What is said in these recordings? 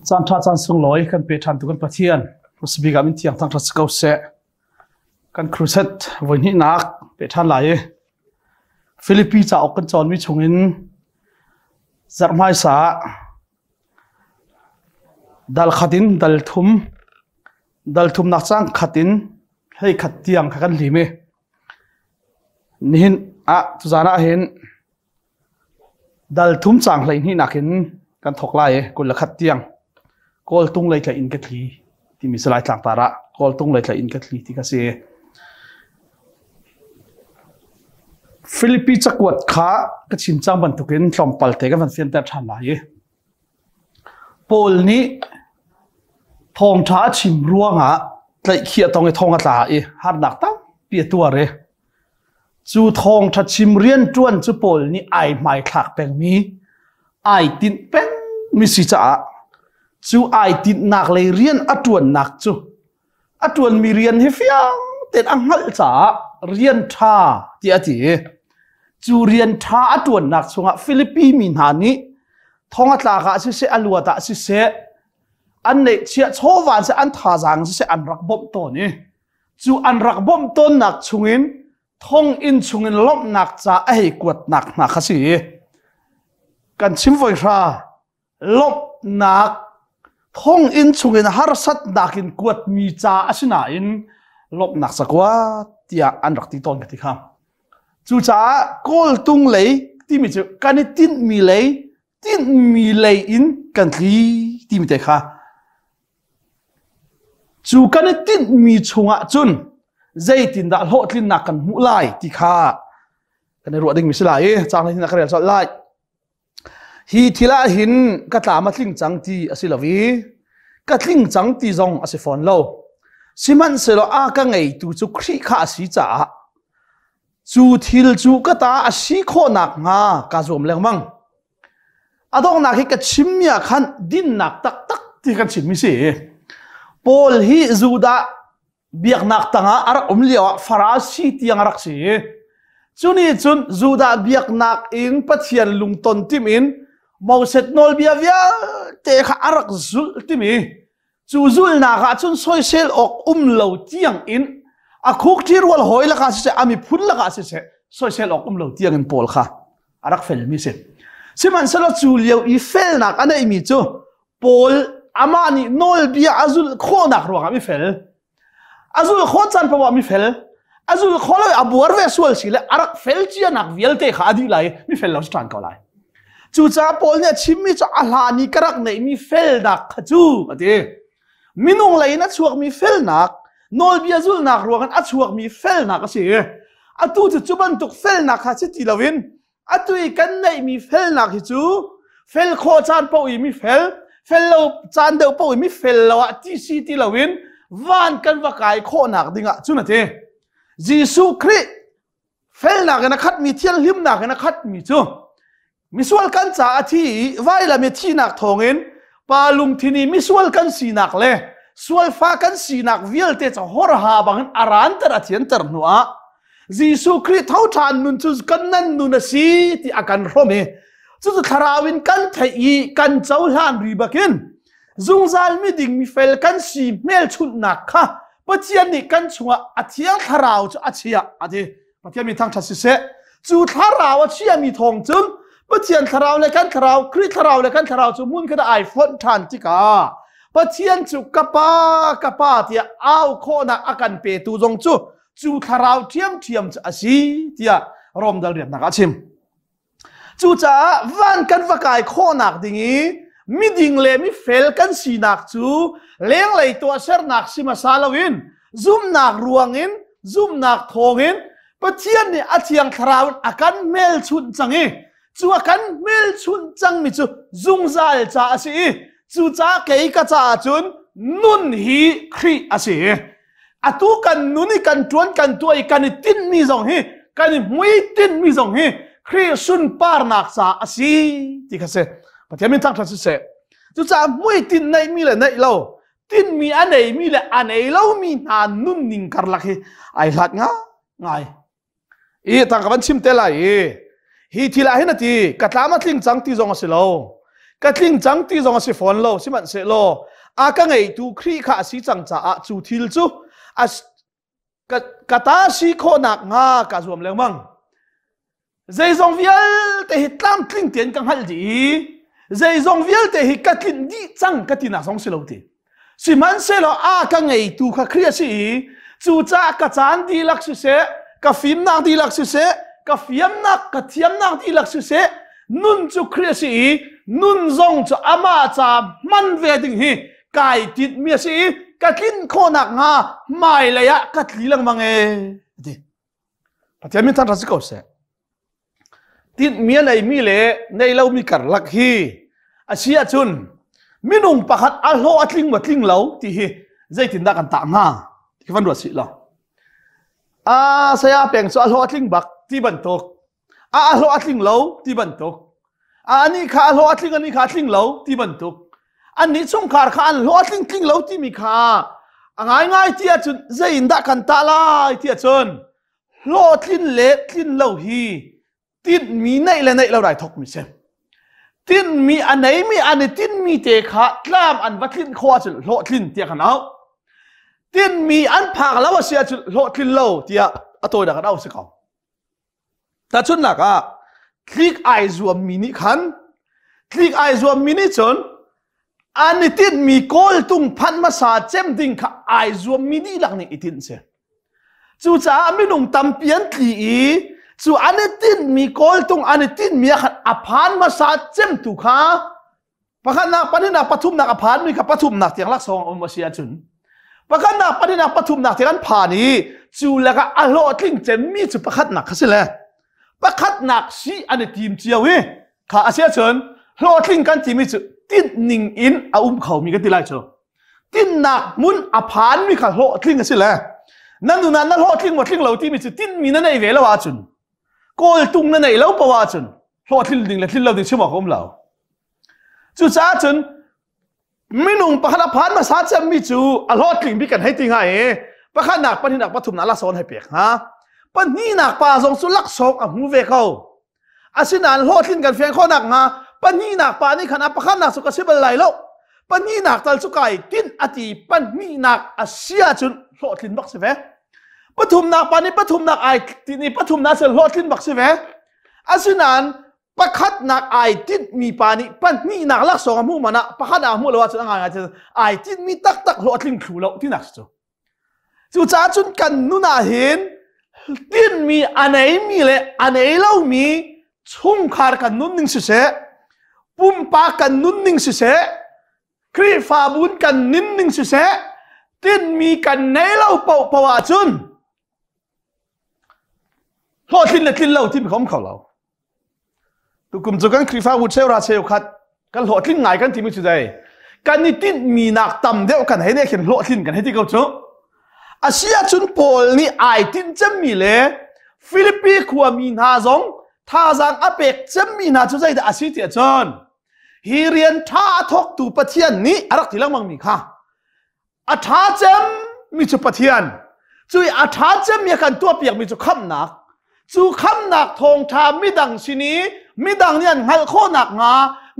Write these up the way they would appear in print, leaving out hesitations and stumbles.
Caan ṭha caan sunglawi kan pe ṭhan tu kan Pathian Hmasabik ah min thiang thangṭhat si ko seh. Kan crusade voihnihnak pe ṭhan lai i Filipi cauk kan cawnmi chungin zarh hmaisa ah dal khat in dal thum dal thumnak cang khat in hlei khat tiang kha kan lim i nihin ah tuzaan ah hin Dal thum caang 12 nakin kan thawk lai i 21 tiang Kawltung lei tlaih in ka tli timi Salai tlangtar ah Kawltung lei tlaih in ka tli ti kha si. Filipi cakuat kha ka chim cang bantukin tlawmpal te kan van fianter ṭhan lai i Paul nih thawngṭha a chim ruangah tlaihkhih a tong i thong a tla i harnak tampi a tuar i Cu thawngṭha chim rianṭuan cu Paul nih ai hmaithlak pengmi, ai tinh pengmi si caah cu ai tinhnak lei rian a ṭuannak cu a ṭuanmi rian hi fiang tein a hngalh caah rian ṭha tiah a ti i cu rian ṭha a ṭuannak chungah Filipi mi hna nih thong a tlak ah siseh a luat ah siseh an neihchiah chawva siseh an thazaang siseh an rak bawmh tawn i Cu an rak bawmh tawnnak chungin thonginn chungin lawmhnak ca a hei kuatnak hna kha si. Kan chim voi hra lawmhnak thonginn chungin harsatnak in kuatmi ca a si nain lawmhnak cakuat tiah an rak ti tawn ka ti kha. Cucaah kawltung lei timi cu kan i tinhmi lei tinhmi lei in kan tli timi te kha Cu kan i tinhmi chungah cun zeitindah hlawhtlinnak kan hmuh lai ti kha kan i ruah dingmi si lai i caang hin ka rel colh lai. Hi thil ah hin ka tlam a tling cang ti a si lo i ka tling cang ti zong a si fawn lo. Sihmanhsehlaw a ka ngeitu cu Khrih kha a si caah cu thil cu ka ta a si khawh nakhnga kaa zuam lengmang. A donghnak hi ka chimmi ah khan dinnak taktak ti kan chimmi si. Paul hi Judah biaknak tangah a rak um lio ah Farasi tiang a rak si. Cu nih cun Judah biaknak in Pathian lungton tim in Moses nawlbia vialte kha a rak zulh timi Cu zulhnak ah cun soisel awk um lo tiang in a khukṭhi rual hawi lakah siseh, a miphun lakah siseh, soisel awk um lo tiang in Paul kha a rak felmi si. Sihmanhsehlaw cu lio i felnak a neihmi cu Paul amah nih nawlbia a zulh khawhnak ruangah mi fel. A zulh khawh caan paoh ah mi fel. A zulh khawh lo i a buar ve sual si le a rak fel cianak vialte kha a dih lai i mi fel lo si ṭhan ko lai. Cucaah Paul nih a chimmi cu a hlan i ka rak neihmi felnak kha cu a ti. Minung lei in a chuakmi felnak, nawlbia zulhnak ruangin a chuakmi felnak a si. Atu cu cu bantuk felnak kha si ti loin atu i kan neihmi felnak hi cu fel khawh caan paoh i mi fel, fel lo caan deuh paoh i mi fel lo ah ti si ti loin van kan va kai khawhnak dingah cun a ti. Jesuh Khrih felnak in a khatmi thianghlimnak in a khatmi cu misual kan caah a thi i vailam i thihnak thawngin pa lungthin i misual kan sinak le sualfa kan sinak vialte cu horha bangin a ranter a thianter hnuah Jesuh Khrih tho ṭhan nun cu kan nan nun a si ti a kan hrawm i cucu thlarau in kan theih i kan cohlan ri bakin zungzal miding mifel kan si hmelchunhnak kha Pathian nih kan chungah a thiang thlarau cu a chiah a ti Pathian mi thangṭhat siseh cu thlarau a chiami thawng cun Pathian thlarau le kan thlarau Khrih thlarau le kan thlarau cu hmun khat ah ai fonh ṭhan tikah Pathian cu ka pa ka pa tiah au khawhnak a kan petu zong cu cu thlarau ṭhiamṭhiam cu a si tiah Rom dal riatnak ah a chim Cucaah van kan va kai khawhnak ding i miding le mifel kan sinak cu lenglei tuahsernak si hmasa loin zumnak ruangin zumnak thawngin Pathian nih a thiang thlarau in a kan hmelchunh cang i cu a kan hmelchunh cangmi cu zungzal ca a si i cucaah kei ka caah cun nun hi Khrih a si. Atu kan nun i kan ṭuan kan tuah i kan i tinhmi zong hi kan i hmuitinhmi zong hi Khrih sunparnak caah a si ti kha si. Pathian min thangṭhat siseh. Cucaah hmuitinh neihmi le neih lo, tinhmi a neimi le a nei lomi hna nunning karlak hi ai hlat ngai. I tang ka van chim te lai i hi thil ah hin a ti ka tlam a tling cang ti zong a si lo. Ka tling cang ti zong a si fawn lo, sihmanhsehlaw a ka ngeitu Khrih kha a si cang caah cu thil cu ka, ka ta si khawhnak hnga ka zuam lengmang. Zeizong vialte hi tlamtling tein ka hngalh dih i zeizong vialte hi ka tlinh dih cang ka tinak zong si lo ti. Sihmanhsehlaw a ka ngeitu kha Khrih a si i cucaah ka caan dihlak siseh, ka fimnak dihlak siseh, ka fiamnak, ka thiamnak dihlak siseh, nun cu Khrih a si i nun zong cu amah ca hman ve ding hi kai tinhmi a si i ka tlin khawhnak hnga hmailei ah ka tli lengmang e ti. Pathian min thangṭhat si ko seh. Tinhmi a neimi le nei lomi karlak hi a si ahcun minung pakhat a hlawh a tling maw tling lo ti hi zeitindah kan tah hnga ti van ruat sih law. A saya peng cu a hlawh a tling bak ti bantuk a a hlawh a tling lo ti bantuk a ani kha a hlawh a tling ani kha a tling lo ti bantuk annih chungkhar kha an hlawh a tling tling lo timi kha a ngaingai ti ahcun zei in dah kan tah lai ti ahcun hlawhtlin le tlin lo hi tinhmi neih le neih lo rai thokmi si. Tinhmi a neimi an i tinhmi te kha tlam an va tlinh khawh ahcun hlawhtlin tiah kan auh. Tinhmi an phak lo a si ahcun hlawhtlin lo tiah a tawinak an auh si ko. Tahchunhnak ah tlik ai zuammi nih khan tlik ai zuammi nih cun an i tinhmi kawltung phanh hmasa cem ding kha ai zuammi dihlak nih i tinh si. Cucaah minung tampi an tli i cu an i tinhmi kawltung an i tinhmi ah khan a phan hmasa cemtu kha pakhatnak pahnihnak pathumnak a phanmi kha pathumnak tiang laksawng a um a si ahcun pakhatnak pahnihnak pathumnak tiang an phan i cu lakah a hlawhtling cemmi cu pakhatnak kha si le pakhatnak si an i tim cio i kha a si ahcun hlawhtling kan timi cu tinh ning in a um khomi kan ti lai cu tinnak hmun a phanmi kha hlawhtling a si le na nun ah na hlawhtling maw tling lo timi cu tinmi na nei ve lo ahcun kawltung na neih lo poah ahcun hlawhtlin ding le tlin lo ding chim awk a um lo cucaah cun minung pakhat a phan hmasa cemmi cu a hlawhtling bik kan hei ti hnga i pakhatnak pahnihnak pathumnak laksawng an hei pek hnga pahnihnak pa zong cu laksawng a hmu ve ko Asinain hlawhtlin kan fian khawh nakhnga pahnihnak pa nih khan a pakhatnak cu ka si bal lai lo. Pahnihnak tal cu kai tinh a ti pahnihnak a si ahcun hlawhtlin bak si ve. Pathumnak pa nih pathumnak ai tinh i pathumnak cu hlawhtlin bak si ve. Asinain pakhatnak ai tinhmi pa nih pahnihnak laksawng a hmuh man ah pakhat ah hmuh lo ahcun a ngaingai cu ai tinhmi taktak hlawhtling thlu lo tinak si cu. Cucaah cun kan nun ah hin tinhmi a neimi le a nei lomi chungkhar kan nunning siseh, pumpak kan nunning siseh, Khrihfabu in kan nunning siseh, tinhmi kan nei lo paohpaoh ahcun hlawhtlin le tlin lo timi kha um kho lo. Tukum cu kan Khrihfabu cheura cheukhat kan hlawhtling ngai kan timi cu dei kan i tinhmi nak tam deuh kan hei ne khin hlawhtlin kan hei ti ko cu. A si ahcun Paul nih ai tinh cemmi le Filipi khuami hna zong thazaang a pek cemmi hna cu zeidah a si ti ahcun hi rian ṭha a thawktu Pathian nih a rak ti lengmang mi kha a ṭha cemmi cu Pathian cu i a ṭha cemmi a kan tuahpiakmi cu khamhnak cu khamhnak thawngṭha midang sin i midang nih an hngalh khawh nakhnga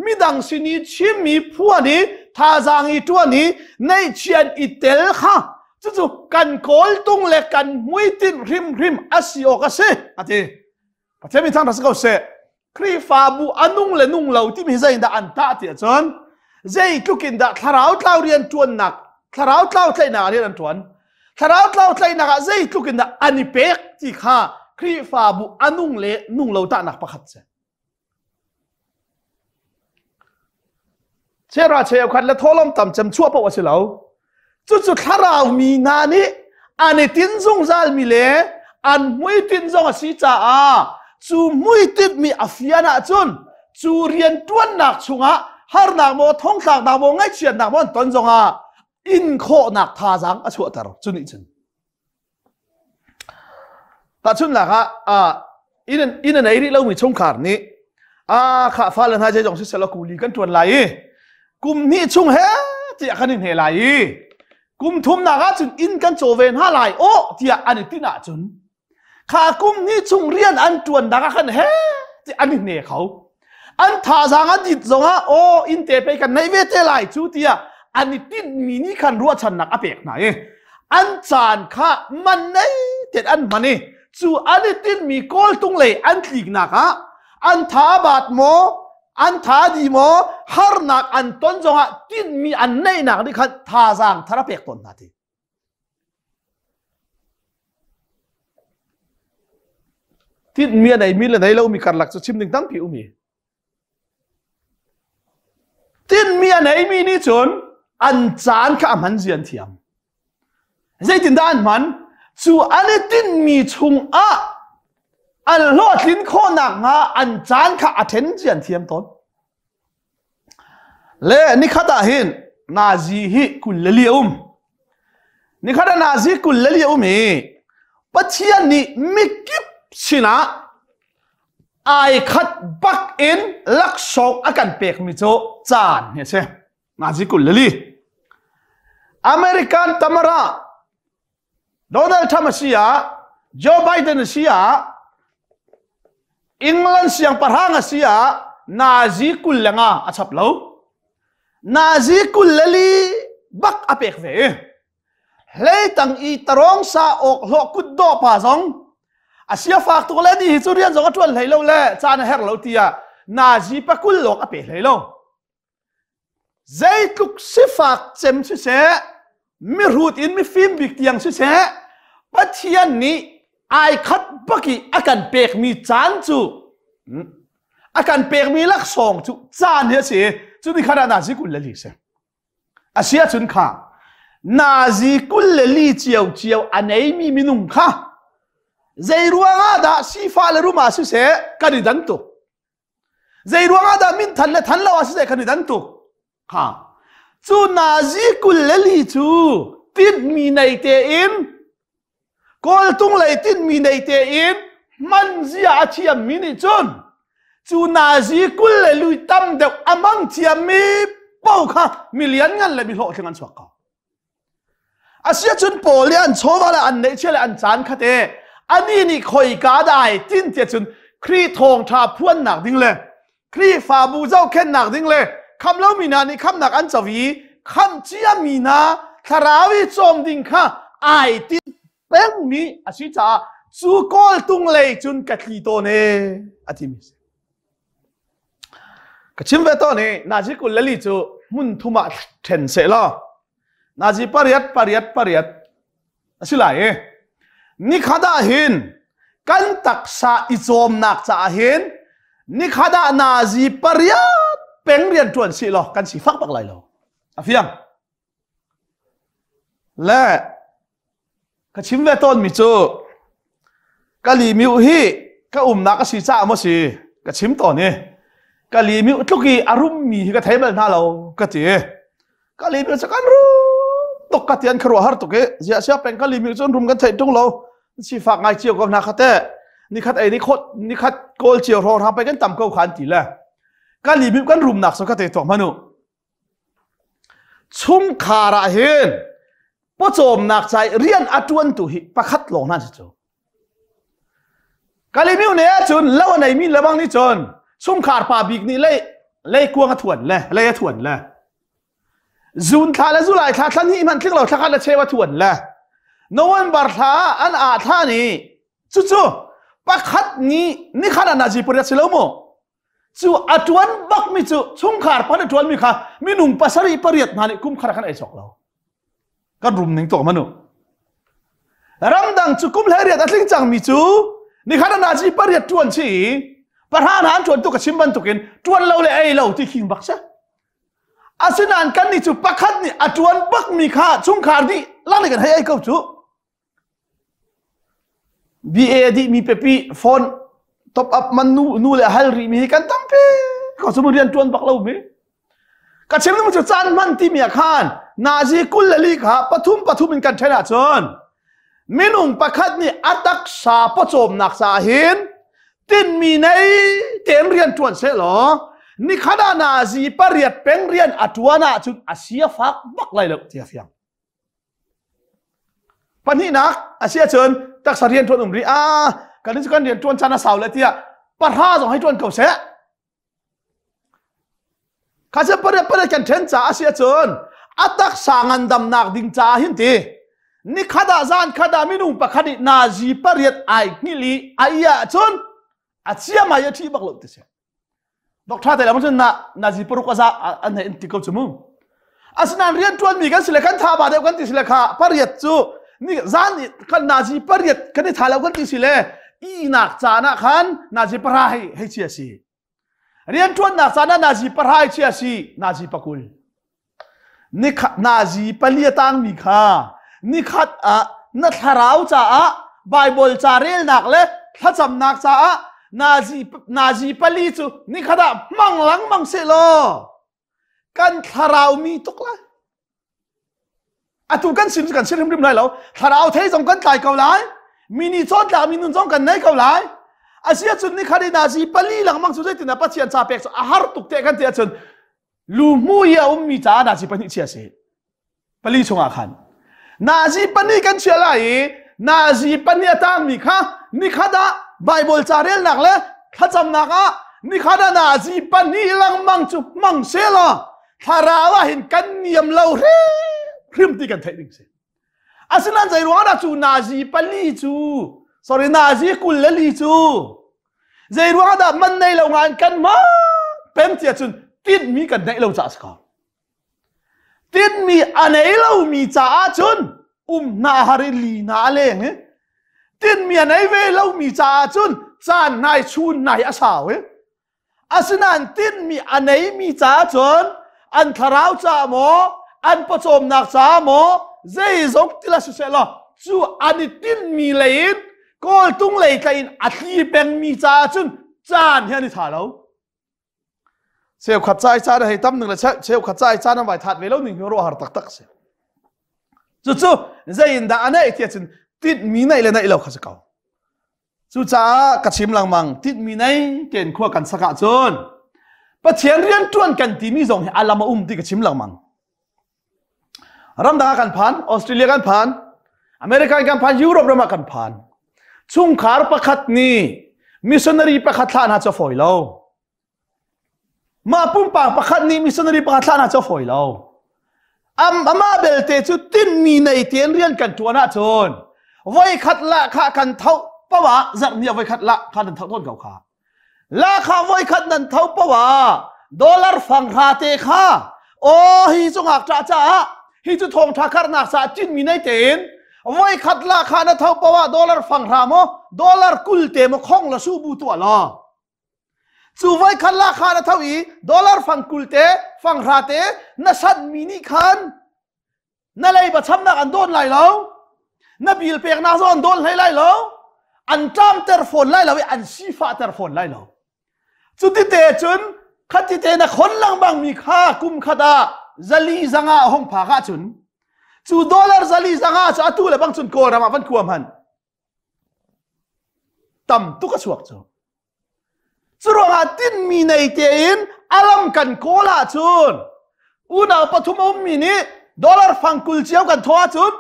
midang sin i chimmi phuan i thazaang i ṭuan i neihchian i tel kha cucu kan kawltung le kan hmuitinh hrimhrim a si awk a si a ti Pathian min thangṭhat si ko seh Khrihfabu a nung le nung lo timi hi zeidah an tah ti ahcun zeitluk in dah thlarau tlau rian ṭuannak thlarau tlau tlaihnak ah rian an ṭuan thlarau tlau tlaihnak ah zeitluk in dah an i pek ti kha Khrihfabu a nung le nung lo tahnak pakhat si. Chera cheukhat le thawhlawm tam cem chuah paoh a si lo. Cucu thlarau mi hna nih an i tinh zungzalmi le an hmuitinh zong a si caah cu hmuitinhmi a fian ahcun cu rian ṭuannak chungah harnak maw thongthlaknak maw ngaihchiatnak maw an ton zongah in khawhnak thazaang a chuahter cu nih cun Tahchunhnak ah inn inn a nei rih lomi chungkhar nih a kha fale hna zeizong siseh kuli kan ṭuan lai i kum hnih chung he tiah kan i hne lai i kum thumnak ahcun inn kan caw ve hna lai aw tiah an i tinh ahcun kha kum hnih chung rian an ṭuannak ah khan he ti an i hne kho. An thazaang a dit zongah aw inn te pei kan neih ve te lai cu tiah an i tinhmi nih khan ruahchannak a pek hna i an caan kha man nei ten an hman i cu an i tinhmi kawltung lei an tliknak ah an tha baat maw an tha di maw harnak an ton zongah tinhmi an neihnak nih khan thazaang thar a pek tawn hna ti. Tinhmi a neimi le nei lomi karlak cu chim ding tampi um i. Tinhmi a neimi nih cun an caan kha a hman zia an thiam. Zeitindah an hman? Cu an i tinhmi chungah an hlawhtlin khawh nakhnga an caan kha a ṭhen zia an thiam tawn. Le nikhat ah hin nazi hi 24 a um. Nikhat ah nazi 24 a um i Pathian nih mikip sinah ai khat bak in laksawng a kan pekmi cu caan hi a si. Nazi 24. American Tamara Donald Trump a si ah Joe Biden a si ah England siangpahrang a si ah nazi 25 a chap lo. Nazi 24 bak a pek ve. Hleitang i tarong sa awk hlawh kut dawh pa zong a sia fak tuk le ni hi cu rian zong a tuan hlei lo le caan a herh lo tiah nazi pakul lawk a pe hlei lo. Zeitluk sifak cem siseh, mihrut in mifim bik tiang siseh, Pathian nih ai khat bak i a kan pekmi caan cu a kan pekmi laksawng cu caan hi a si. Cu ni khan ah nazi 24 si. A si ahcun kha nazi 24 cio cio a neimi minung kha zei ruangah dah sifah le rum ah siseh kan i dan tuk. Zei ruangah dah min than le than lo ah siseh kan i dan tuk. Ha. Cu nazi 24 cu tinhmi nei tein kawltung lei tinhmi nei tein hman zia a thiammi nih cun cu nazi 24 tam deuh a mang thiammi paoh kha mi lianngan le mi hlawhtling an chuak ko. Asiahcun Paul nih an chawva le an neihchia le an caan kha te anih nih khoika dai tin tiah cun Khrih thawngṭha phuannak ding le Khrihfabu zohkhenhnak ding le khamh lomi hna nih khamhnak an co i khamh ciami hna thlarau i cawm ding kha ai tin pengmi a si caah cu kawltung lei cun ka tli tawn e a timi si. Ka chim ve tawn i nazi 24 cu hmun thum ah ṭhen seh law nazi pariat pariat pariat a si lai i nikhat ah hin kan taksa i cawmnak caah hin nikhat ah nazi pariat peng rian ṭuan sih law kan si fak bak lai lo. A fiang. Le ka chim ve tawnmi cu ka limiu hi ka umnak a si caah maw si ka chim tawn i ka limiu tluk i a rummi hi ka thei bal hna lo ka ti. Ka limiu cu kan rum tuk ka ti an khuaruah har tuk i ziah sia peng ka limiu cu rum kan theih tung lo sifak ngai cio ko hna kha teh nikhat ei ni khot nikhat kawl cio hrawng hrang pei kan tam ko kha an ti le ka limiu kan rumnak so ka te tuak hmanu Chungkhar ah hin pawcawmnak ca i rian a ṭuantu hi pakhat lawng hna si cu. Kalimiu ne ahcun lo a neimi lebang nih cun chungkhar pa bik nih lei leikuang a thuan le lei a thuan le zun thla le zulai thla thlan hi hmanh tling lo thla khat le cheu a thuan le November thla an ah thla nih cucu pakhat nih nikhat ah nazi pariat si lo mu Cu a ṭuan bakmi cu chungkhar pan a ṭuanmi kha minung pasarih pariat hna nih kum khat khan ei sawk lo. Kan rum ning tuah manu. Ramdang cu kum 18 a tling cangmi cu nikhat a nazi pariat ṭuan chi i pahra hna an ṭuan tu ka chim bantukin ṭuan lo le ei lo ti khing bak si. Asinain kan nih cu pakhat nih a ṭuan bakmi kha chungkhar dih lang nih kan hei ei ko cu. BA dihmi pepi phone top up man nu nu le hal rih mi hi kan tampi ko cu rian tuan bak lo mi ka chim cu caan hman timi ah khan nazi 24 kha pathum pathum in kan then ahcun minung pakhat nih a taksa pawcawmnak caah hin tinmi nei tein rian tuan seh law nikhat ah nazi pariat peng rian a tuan ahcun a sia fak bak lai lo ti a fiang Pahnihnak a si ahcun taksa rian ṭuan um rih ah kan cu kan rian ṭuan caan a sau le tiah pahra zong hei ṭuan ko seh. Kha cu pariat pariat kan ṭhen caah a si ahcun a taksa ngandamnak ding caah hin ti nikhat ah zan khat ah minung pakhat nih nazi pariat ai hngilh i a i ahcun a ciamai a ṭhi bak lo ti si. Doctor te lam cun na nazi paruk a za an hei in ti ko cu mu. Asinain rian ṭuanmi kan si le kan tha ba deuh kan ti si le kha pariat cu ni zan kan nazi pariat kan i tha lo kan ti si le ihnak caan ah khan nazi para hei hei chia si. Rianṭuannak caan ah nazi pahra chia si nazi pakul. Nikhat nazi pali a tangmi kha nikhat ah na thlarau caah Bible ca relnak le thlacamnak caah nazi nazi pali cu nikhat ah hmang lengmang seh law kan thlarau mi tuk lai. Atu kan sim kan si hrimhrim lai lo. Thlarau thei zong kan tlai ko lai. Mi nih cawntlak mi nun zong kan nei ko lai. Asia cun ni khat in zi pali lengmang cu zeitin ah Pathian ca pek cu a har tuk te kan ti ahcun lu hmu i a ummi caah nazi pahnih chia si. Pali chungah khan. Nazi pahnih kan chia lai i nazi pahnih a tangmi kha nikhat ah Bible ca relnak le thlacamnak ah nikhat ah nazi pahnih lengmang cu hmang selaw thlarau ah hin kan niam lo hrim ti kan theih ding si asinain zei ruang dah cu nazi pali cu sorry nazi kul le li cu zei ruang dah man nei lo ngan kan ma peng tia cun tinhmi kan neih lo caah si ko tinhmi a nei lomi caah cun um hna har i li hna a leng i tinhmi a nei ve lomi caah cun caan nai chun nai a sau i Asinain tinhmi a neimi caah cun an thlarau caah maw, an pawcawmnak caah maw, zeizong tila siseh law cu an i tinhmi lei in kawltung lei tlaih in a tli pengmi caah cun caan hi an i tha lo. Cheukhat ca i caan a hei tam ning le cheukhat ca i caan an vai that ve lo ning hi ruah har taktak si. Cucu zei in dah a neih tiah cun tinhmi neih le neih lo kha si ko. Cucaah ka chim lengmang tinhmi nei tein khua kan sak ahcun Pathian rianṭuan kan timi zong hi a lam a um ti ka chim lengmang. Ramdang ah kan phan, Australia kan phan, America kan phan, Europe ram ah kan phan. Chungkhar pakhat nih missionary pakhat thlah hna cu a fawi lo. Mah pumpak pakhat nih missionary pakhat thlah hna cu a fawi lo. Am amah belte cu tinhmi nei tein rian kan ṭuan ahcun voikhat lah kha kan tho poah zarhni ah voikhat lah kha nan tho tawn ko kha. La kha voikhat nan tho poah dollar fang hra te kha aw hi cu ngakṭah caah hi cu thawngṭha karhnak caah tinhmi nei tein voikhat lah kha na tho poah dollar fang hra maw dollar kul te maw khong la su bu tuah law Cu voikhat la kha na tho i dollar fang kul te fang hra te na sanmi nih khan na leiba chamnak an dawn lai lo na bil peknak zong an dawn hlei lai lo an ṭamter fawn lai lo i an sifahter fawn lai lo cuti te cun khati te na khon lengmang mi kha kum khat ah zali zanga a hong phak ahcun cu dollar zali zanga cu atu le bang cun kawlram ah van kua hman tam tuk a chuak cu cu ruangah tinhmi nei tein a lam kan kawl ahcun unau pathum a ummi nih dollar fang kul cio kan thawh ahcun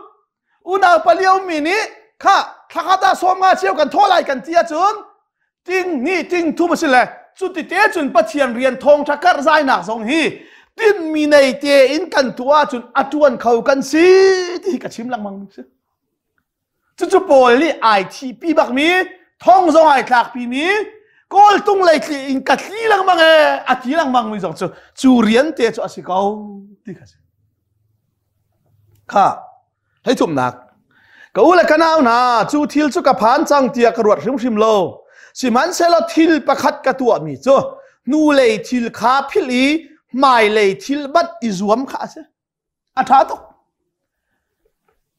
unau pali a ummi nih kha thlakhat ah sawm nga cio kan thawh lai kan ti ahcun ting hnih ting thum a si le cuti te cun Pathian rian thawngṭha karh zainak zong hi tinhmi nei tein kan tuah ahcun a ṭuan kho kan si ti hi ka chim lengmang si. Cucu Paul nih ai thihpi bakmi, thong zong ai tlakpimi, kawltung lei thli in ka thli lengmang e a ti lengmang mi zong cu cu rian te cu a si ko ti kha si. Kha hei thumnak ka u le ka nau hna cu thil cu ka phan cang tiah ka ruat hrimhrim lo sihmanhsehlaw thil pakhat ka tuahmi cu hnulei thil kha philh i hmailei thil bat i zuam kha a si A ṭha tuk.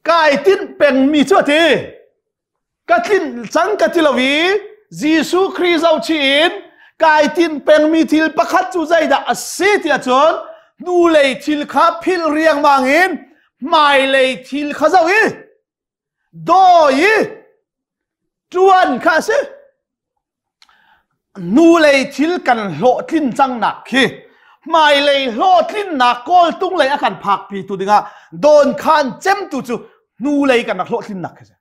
Kai tinh pengmi cu a ti. Ka tlinh cang ka ti lo i Jesuh Khrih zohchih in kai tinh pengmi thil pakhat cu zeidah a si ti ahcun hnulei thil kha philh riangmang in hmailei thil kha zoh i dawi i ṭuan kha a si. Hnulei thil kan hlawhtlin cangnak khi hmailei hlawhtlinnak kawltung lei a kan phakpi tu dingah dawnkhan cemtu cu hnulei kan rak hlawhtlinnak khi si.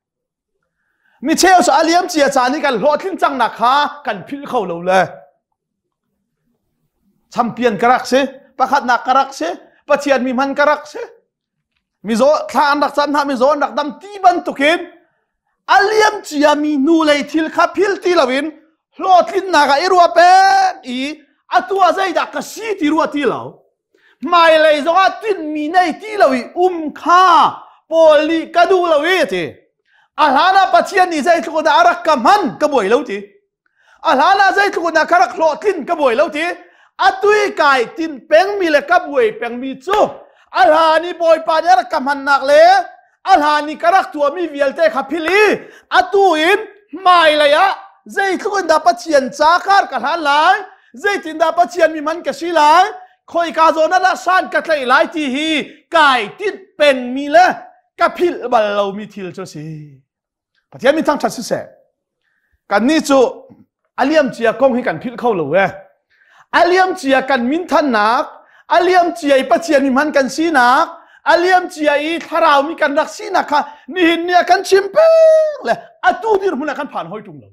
Mi cheu cu a liam cia caan i kan hlawhtlin cangnak kha kan philh kho lo le champion ka rak si. Pakhatnak ka rak si. Pathian mi hman ka rak si. Mizaw thla an rak cam hna, mizaw an rak dam ti bantukin a liam ciami hnulei thil kha phil ti loin hlawhtlinnak ah i ruah peng i atu ah zeidah ka si ti ruah ti lo. Hmailei zongah tinhmi nei ti lo i um kha Paul nih ka duh lo i ti. A hlan ah Pathian nih zeitluk dah a rak ka hman ka buai lo ti. A hlan ah zeitluk dah ka rak hlawhtlin ka buai lo ti. Atu i kai tin pengmi le ka buai pengmi cu a hlan i Bawipa nih a rak ka hmannak le a hlan i ka rak tuahmi vialte kha phil i atu in hmailei ah zeitluk in dah Pathian ca kar ka hlan lai zeitindah Pathian mi man ka si lai khoika zawn ah dah san ka tlaih lai ti hi kai tinh pengmi le ka philh bal lomi thil cu a si. Pathian mi thangṭhat siseh. Kannih cu a liamcia kong hi kan philh kho lo e. A liamcia kan minthannak, a liamcia i Pathian mi hman kan sinak, a liamcia i thlarau mi kan rak sinak kha nihin ni ah kan chim peng le atu dirhmun ah kan phan hoi ṭung lo.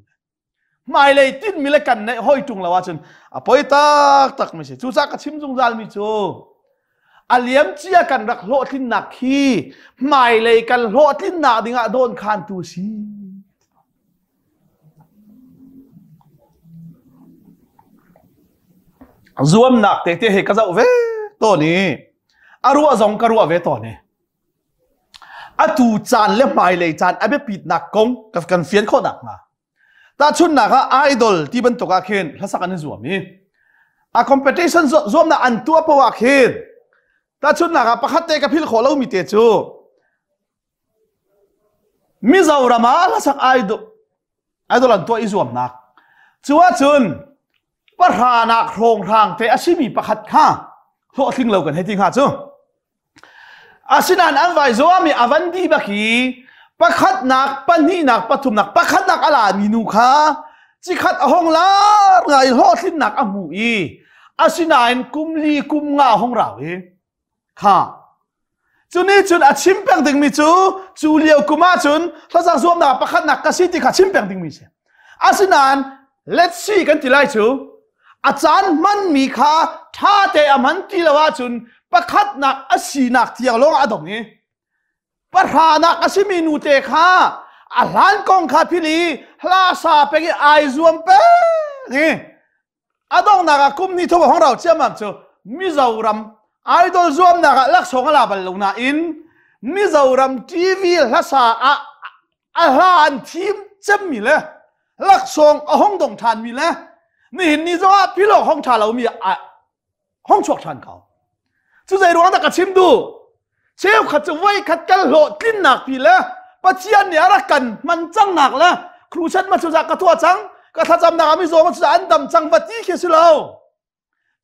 Hmailei tinhmi le kan neih hoi ṭung lo ahcun a poi taktak mi si. Cucaah ka chim zungzal mi cu a liamcia kan rak hlawhtlinnak khi hmailei kan hlawhtlinnak dingah dawnkhantu a si. Zuamnak tete he ka zoh ve tawn i a ruah zong ka ruah ve tawn i atu caan le hmailei caan a biapitnak kong kan fian khawh nakhnga tahchunhnak ah idol ti bantuk ah khin hlasak an i zuam i a competition zuamnak an tuah poah ah khin tahchunhnak ah pakhat te ka philh khawh lomi te cu Mizoram ah hlasak idol idol an tuah i zuamnak cu ahcun pahranak hrawnghrang te a simi pakhat kha hlawhtling lo kan hei ti hnga cu Asinain an vai zuam i a van dih bak i pakhatnak, pahnihnak, pathumnak, pakhatnak a lami nu kha cikhat a hong lar ngai hlawhtlinnak a hmu i asinain kum li kum nga a hong rau i kha cu nih cun a chim peng dingmi cu cu lio kum ahcun hlasak zuamnak pakhatnak ka si ti kha chim peng dingmi si asinain let's see kan ti lai cu a caan hmanmi kha ṭha te a hman ti lo ahcun pakhatnak a sinak tiang lawng a dong i pahranak a simi nute kha a hlan kong kha phil i hla sa peng i ai zuam peng i a donghnak ah kum ni thum a hong rau ciammam cu Mizoram idol zuamnak ah laksawng a la bal lo nain Mizoram TV hlasa ah a hla an thim cemmi le laksawng a hong dong ṭhanmi le nihin ni zongah pilawk hong ṭha lomi a hong chuak ṭhan ko. Cu zei ruang dah ka chim duh? Cheukhat cu voikhat kan hlawhtlinnak pi le Pathian nih a rak kan hman cangnak le crusade ma cu ka tuah cang ka thlacamnak ah mizaw ma cu an dam cang va ti khi si lo.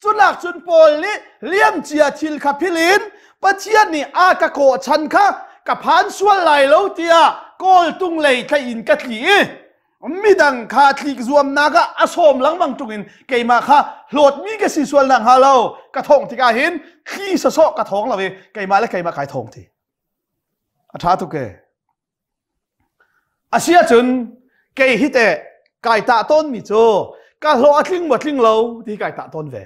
Cunak cun Paul nih liamcia thil kha phil in Pathian nih a ka kawh chan kha ka phan sual lai lo tiah kawltung lei thlaih in ka tli i midang kha tlik zuamnak ah a sawm lengmang ṭung in keimah kha hlawtmi ka si sual nak hnga lo ka thawng tikah hin thli sawsawh ka thawng lo i keimah le keimah kai thawng ti. A ṭha tuk e. A si ahcun kei hi teh kai tah tawnmi cu ka hlawh a tling maw tling lo ti kai tah tawn ve.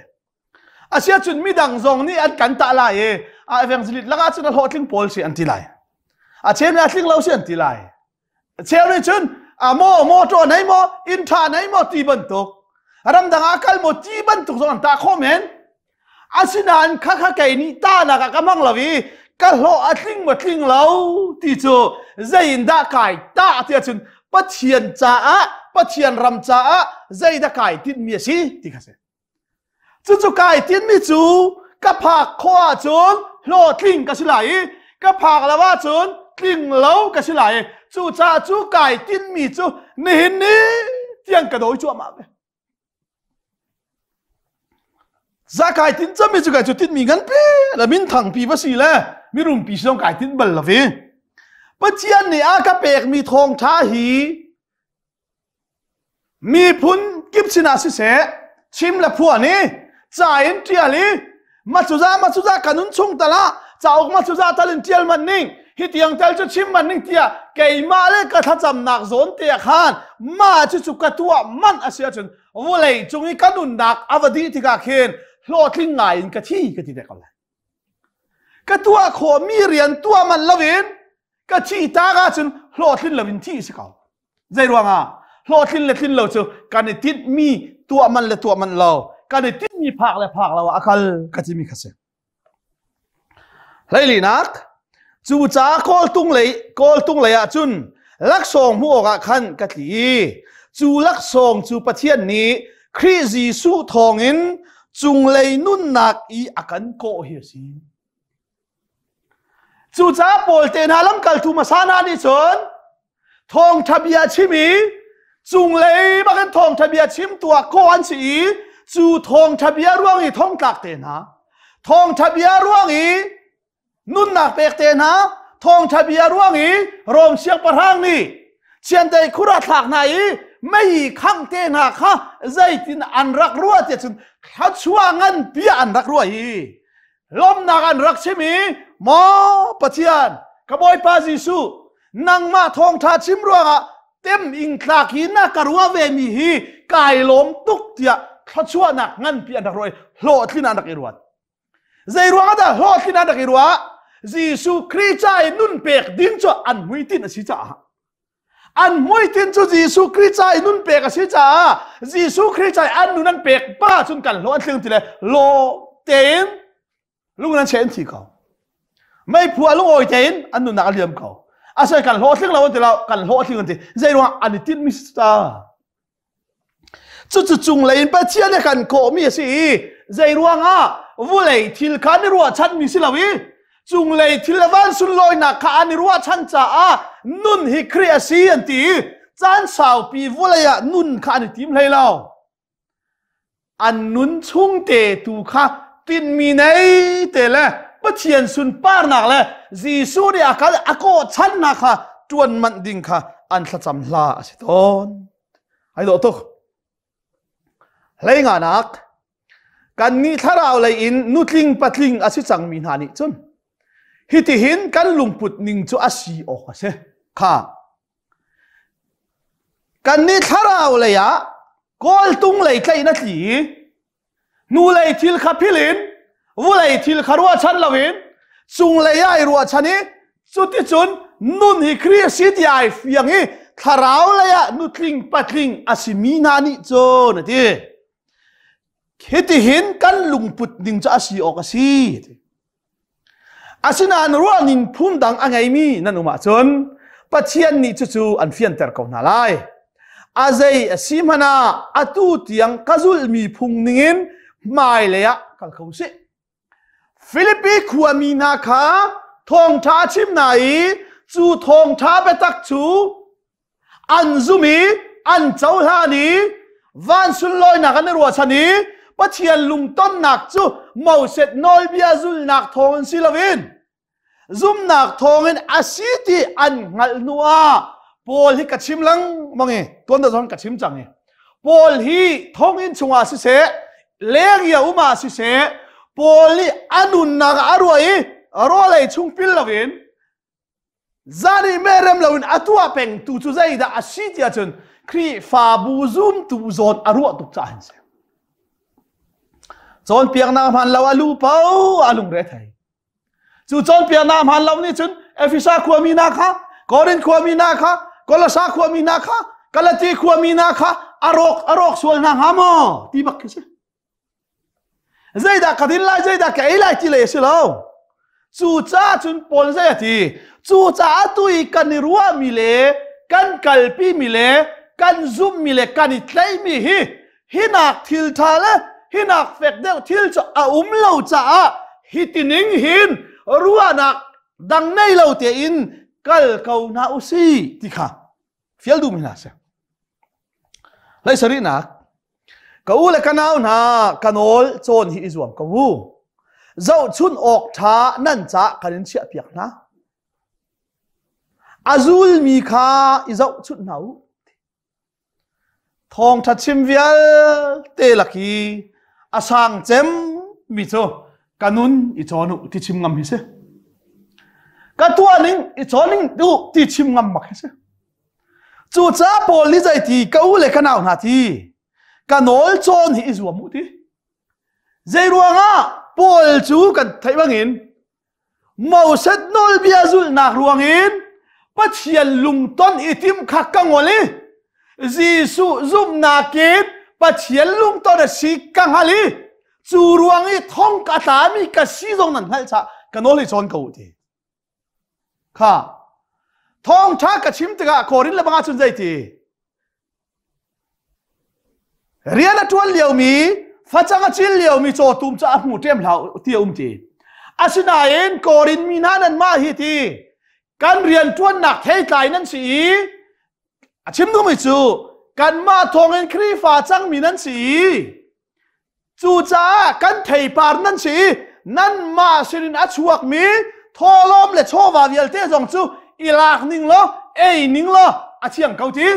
A si ahcun midang zong nih an kan tah lai i a evangelist lakah cun a hlawhtling pawl si an ti lai. A cheu nih a tling lo si an ti lai. A cheu nih cun a maw motor nei maw inn ṭha nei maw ti bantuk ramdang ah kal maw ti bantuk zong an tah khawh men. Asinain khakha kei nih tahnak ah ka hmang lo i ka hlawh a tling maw tling lo ti cu zei in dah kai tah ti ahcun Pathian caah Pathian ram caah zeidah kai tinhmi a si ti kha si. Cucu kai tinhmi cu ka phak khawh ahcun hlawhtling ka si lai i ka phak lo ahcun tling lo ka si lai i cucaah cu kai tinhmi cu nihin ni tiang ka dawi cuahmah ve. Za kai tin cami cu kai cu tinmi nganpi le minthangpi va si le mirumpi si zong kai tin bal lo i Pathian nih a ka pekmi thawngṭha hi miphun kip sinah siseh chim le phuan i ca in ṭial i macuza macuza ka nun chung tal ah cauk macuza tal in ṭial man ning hi tiang tal cu chim man ning tiah keimah le ka thlacamnak zawn te ah khan mah cucu ka tuah man a si ahcun vawlei cung i ka nunnak a va dih tikah khin. hlawhtling ngai in ka thi ka ti ve ko lai. Ka tuah khawhmi rian tuah man loin ka thih tak ahcun hlawhtlin loin thih si ko. Zei ruangah? Hlawhtlin le tlin lo cu kan i tinhmi tuah man le tuah man lo, kan i tinhmi phak le phak lo ah a kal ka timi kha si. Hleilinak cucaah kawltung lei kawltung lei ah cun laksawng hmuh awkah khan ka tli. Cu laksawng cu Pathian nih Khrih Jesuh thawngin cunglei nunnak i a kan kawh hi a si. Cucaah Paul te hna lamkaltu hmasa hna nih cun thawngṭha bia chim i cunglei bakin thawngṭha bia chimtu ah kawh an si i cu thawngṭha bia ruang i thongtlak te hna thawngṭha bia ruang i nunnak pek te hna thawngṭha bia ruang i Rom siangpahrang nih chiandeih khur ah thlak hna i mei khangh te hna kha zeitin an rak ruah tiah cun thluachuah nganpi an rak ruah i lawmnak an rak chim i maw Pathian ka Bawipa Jesuh nangmah thawngṭha chim ruangah tem ing tlak hi na ka ruah ve mi hi kai lawm tuk tiah thluachuahnak nganpi an rak ruah i hlawhtlin an rak i ruat zei ruangah dah hlawhtlin an rak i ruah Jesuh Khrih ca i nun pek ding cu an hmuitinh a si caah an hmuitinh cu Jesuh Khrih ca i nun pek a si caah Jesuh Khrih ca i an nun an pek pa cun kan hlawh an tling ti le law tein lung an cheh an thi ko meiphu a lungawi tein an nunnak a liam ko asai kan hlawh tling lo an ti lo kan hlawh tling an ti zei ruang an i tinh mi si ta Cucu cunglei in Pathian nih a kan kawhmi a si i zei ruangah vulei thil kha an i ruahchanmi si lo i cunglei thil le van sunlawinak kha an i ruahchan caah nun hi Khrih a si an ti i caan saupi vulei ah nun kha an i tim hlei lo. An nun chung te tu kha tinhmi nei te le Pathian sunparnak le Jesuh nih a kal a kawhchannak kha ṭuan manh ding kha an thlacam hla a si tawn. Ai dawh tuk. Hlei nganak kannih thlarau lei in nutling patling a si cangmi hna nih cun hitihin kan lungput ning cu a si awk a si. Kha kannih thlarau lei ah kawltung lei tlaih in a tli i hnulei thil kha phil in vulei thil kha ruahchan loin cunglei ah i ruahchan i cuticun nun hi Khrih a si ti ai fiang i thlarau lei ah nutling patling a simi hna nih cun a ti hitihin kan lungput ning cu a si awk a si Asinain ruahning phundang a ngeimi nan um ahcun Pathian nih cucu an fianter ko hna lai. A zei a si hmanh ah atu tiang ka zulhmi phung ningin hmailei ah kal kho usih. Filipi khuami hna kha thawngṭha a chim hna i cu thawngṭha biatak cu an zum i an cohlan i van sunlawinak an i ruahchan i Pathian lungtonnak cu Moses nawlbia zulnak thawngin si loin zumnak thawngin a si ti an hngalh hnu ah Paul hi ka chim lengmang i tuan deuh zong ka chim cang i Paul hi thonginn chungah siseh leng i a um ah siseh Paul nih a nunnak ah a ruah i rawlei chung pil loin Zan i merem loin a tuah pengtu cu zeidah a si ti ahcun Khrihfabu zumtu zawn a ruah tuk caah an si. Cawnpiaknak hmaan lo a lu po a lungre thei. Cu cawnpiaknak hmaan lo nih cun Efesa khuami hna kha, Korin khuami hna kha, Kolosa khuami hna kha, Galati khuami hna kha a rawk a rawk sual hna hnga maw ti bak khi si. Zeidah ka din lai, zeidah ka ei lai ti lei a si lo. Cucaah cun Paul zei a ti? Cucaah tu i kan i ruahmi le kan kalpimi le kan zumhmi le kan i tlaihmi hi hinak thil ṭha le hinak fek deuh thil cu a um lo caah hi tining hin ruahnak dang nei lo tein kal ko hna u si ti kha fial duhmi hna si. Hlei sarihnak ka u le ka nau hna ka nawl cawn hi i zuam ko u. Zohchun awk ṭha nan ca kan in chiahpiak hna. A zulmi kha i zohchunh hna u. Thawngṭha chim vialte lak i a sang cem mi cu ka nun i cawn u ti chim ngam hi si. Ka tuah ning i cawn ning u ti chim ngam bak hi si. Cucaah Paul nih zei ti ka u le ka nau hna ti ka nawl cawn hi i zuam u ti. Zei ruangah Paul cu kan theih bangin Moses nawlbia zulhnak ruangin Pathian lungton i tim kha ka ngol i Jesuh zumhnak in Pathian lungton a si ka hngal i cu ruang i thong ka tlami ka si zong nan hngalh caah ka nawl hi cawn ko u ti. Kha thawngṭha ka chim tikah Korin le bangah cun zeiti? Rian a ṭuan liomi, facang a cil liomi cawtum cu a hmu ṭem hlah ti a um ti. Asinain Korin mi hna nanmah hi ti kan rian ṭuannak theitlai nan si i a chim duhmi cu kanmah thawngin Khrihfa cangmi nan si i Cucaah kan theipar nan si i nanmah sinin a chuakmi thawhlawm le chawva vialte zong cu i lak ning law ei ning law a thiang ko ti.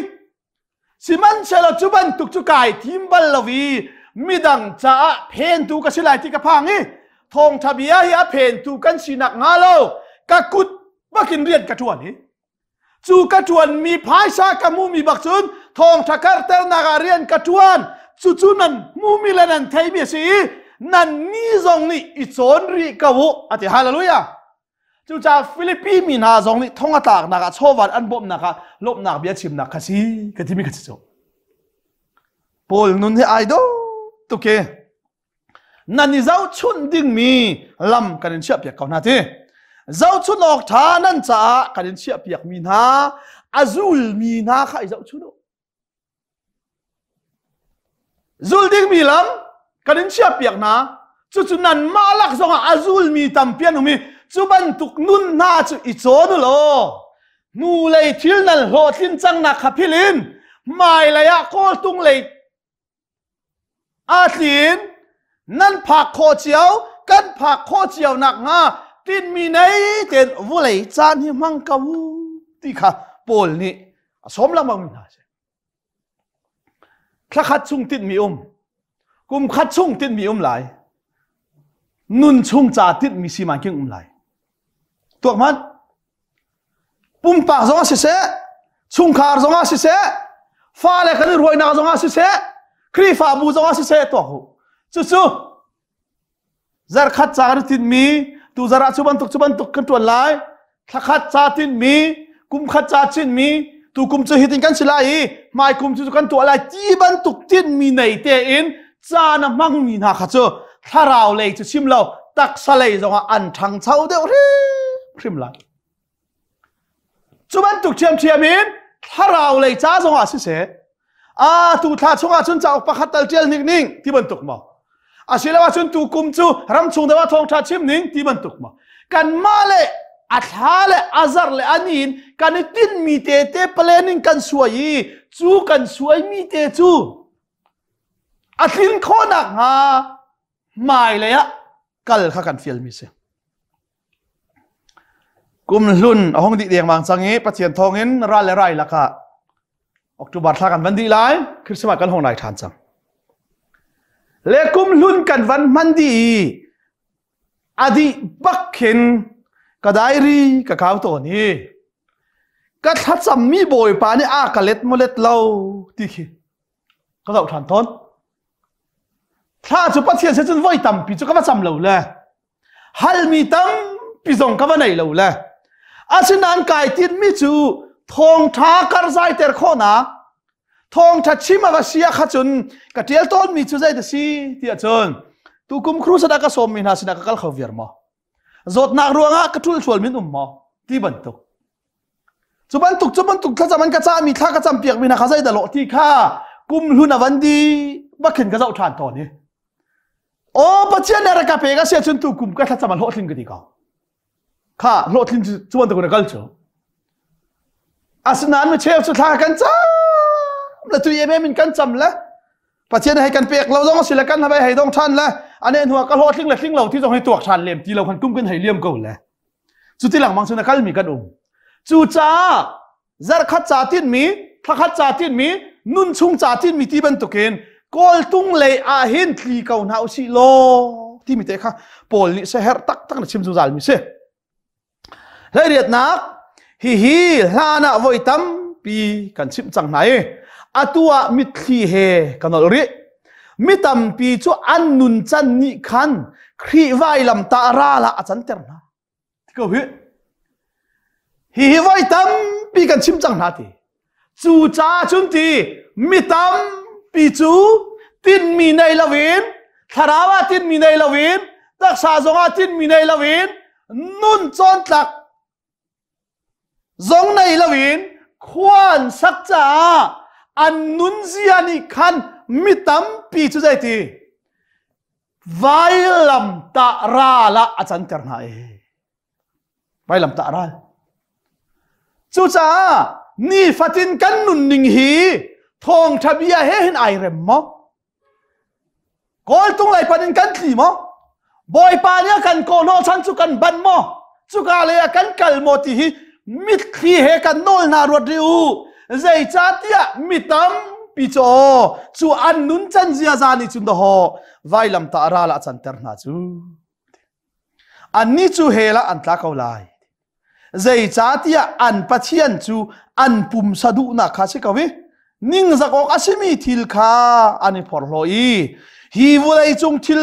Sihmanhsehlaw cu bantuk cu kai tim bal lo i midang caah phentu ka si lai ti ka phang i thawngṭha bia hi a phentu kan sinak hnga lo ka kut bakin rian ka ṭuan hi. Cu ka ṭuanmi phaisa ka hmuhmi bak cun thawngṭha karhternak ah rian ka ṭuan. Cucu nan hmuhmi le nan theimi a si i nannih zong nih i cawn rih ko u, a ti. Hallelujah! Cucaah Filipi mi hna zong nih thong a tlaknak ah chawvan an bawmhnak ah lawmhnak bia chimnak kha si ka timi kha si cu. Paul nun hi ai dawh tuk i Nan i zohchunh dingmi lam kan in chiahpiak ko hna ti. Zohchunh awk ṭha nan caah kan in chiahpiakmi hna a zulmi hna kha i zohchunh u. Zul dingmi lam kan in chiahpiak hna. Cucu nanmah lak zongah a zulmi tampi an um i cu bantuk nun hna cu i cawn u law hnulei thil nan hlawhtlin cangnak kha philh in hmailei ah kawltung lei Atlin nan phak khawh cio kan phak khawh cio nak hnga tinmi nei ten vulei caan hi hmang ko ti kha Paul nih a sawm lengmang mi hna si. Thlakhat chung tinhmi um, kum khat chung tinhmi um lai, nun chung ca tinhmi si man king um lai. Tuak hmanh. Pumpak zong ah siseh, chungkhar zong ah siseh, fale kan i ruainak zong ah siseh, Khrihfabu zong ah siseh tuak u. Cucu zarkhat ca kan tinmi tu zarah cu bantuk cu bantuk kan tuan lai thlakhat ca tinmi kum khat ca cinmi tu kum cu hitin kan si lai i hmai kum cu kan tuah lai ti bantuk tinmi nei tein caan a hmangmi hna kha cu thlarau lei cu chim lo taksa lei zongah an ṭhangcho deuh hrimhrim lai cu bantuk ṭhiamṭhiam in thlarau lei ca zongah siseh a tu thla chungah cun cauk pakhat tal ṭial hnik ning ti bantuk maw asiloah cun tu kum cu ramchung deuh ah thawngṭha chim ning ti bantuk maw kanmah le a thla le a zarh le a ni in kan i tinhmi te te planning kan suai i cu kan suaimi te cu a tlin khawhnak hnga hmailei ah kal kha kan fialmi si. Kum hlun a hung dih dengmang cang i Pathian thawngin ral le rai lakah October thla kan van dih lai, Christmas kan hung lai ṭhan cang. Le kum hlun kan van hman dih i a dih bak khin ka diary ka kau tawn i ka thlacammi Bawipa nih a ka let maw let lo ti khi ka zoh ṭhan tawn. Thla cu Pathian sin cun voi tampi cu ka va cam lo le halmi tampi zong ka va nei lo le asinain kai tinmi cu thawngṭha karzaiter khawhnak thawngṭha chim a va si ah kha cun ka ṭial tawnmi cu zei da si tiah cun tukum crusade ah ka sawmmi hna sinah ka kal kho viar maw zawtnak ruangah ka ṭulhsual min um maw ti bantuk Cu bantuk cu bantuk thlacam an ka cahmi thla ka campiak mi hna kha zeidah lawh ti kha kum hlun a van di bakhin ka zoh ṭhan tawn i aw Pathian nih rak ka pek a si ahcun tu kum ka thlacam a hlawhtling ka ti ko kha hlawhtlin cu bantuk in a kal cu asinain mi cheu cu thla kan cam le tu em in kan cam le Pathian hei kan pek lo zong si le kan hei hei dong ṭhan le ane hnuah ka hlawhtling le tling lo ti zong hei tuak ṭhan lem ti lo khan kum kan hei liam ko le Cuti lengmang cun a kalmi kan um. Cucaah zarkhat ca tinmi, thlakhat ca tinmi, nun chung ca tinmi ti bantukin kawltung lei ah hin tli ko hna usih law timi te kha Paul nih seherh taktak na chim zungzal mi si. Hleiriatnak hihi hlan ah voi tampi kan chimh cang hna i atu ah mitthli he ka nolh rih. Mi tampi cu an nun can nih khan Khrih vailam tah ral ah a canter hna. Ko hi. Hi hi voi tampi kan chim cang hna ti. Cu caah cun ti mi tampi cu tinmi nei loin thlarau ah tinmi nei loin taksa zong ah tinmi nei loin nun cawntlak zong nei loin khua an sak caah an nunzia nih khan mi tampi cu zeiti vailam tah ral ah a canter hna i vailam tah ral cucaah nifatin kan nunning hi thawngṭha bia he hin ai rem maw Kawltung lei pan in kan tli maw? Bawipa nih a kan kawhhnawh chan cu kan ban maw? Cuka lei ah kan kal maw ti hi mitthli he kan nawl hna ruat rih u. Zeicahtiah mi tampi cu aw cu an nun can ziaza nih cun dawhaw vailamtah ral ah canter hna cu. Annih cu hell ah an tla ko lai. Zeicahtiah an Pathian cu an pumsa duhnak kha si ko i ningzak awk a simi thil kha an i phorhlaw i hi vawlei cung thil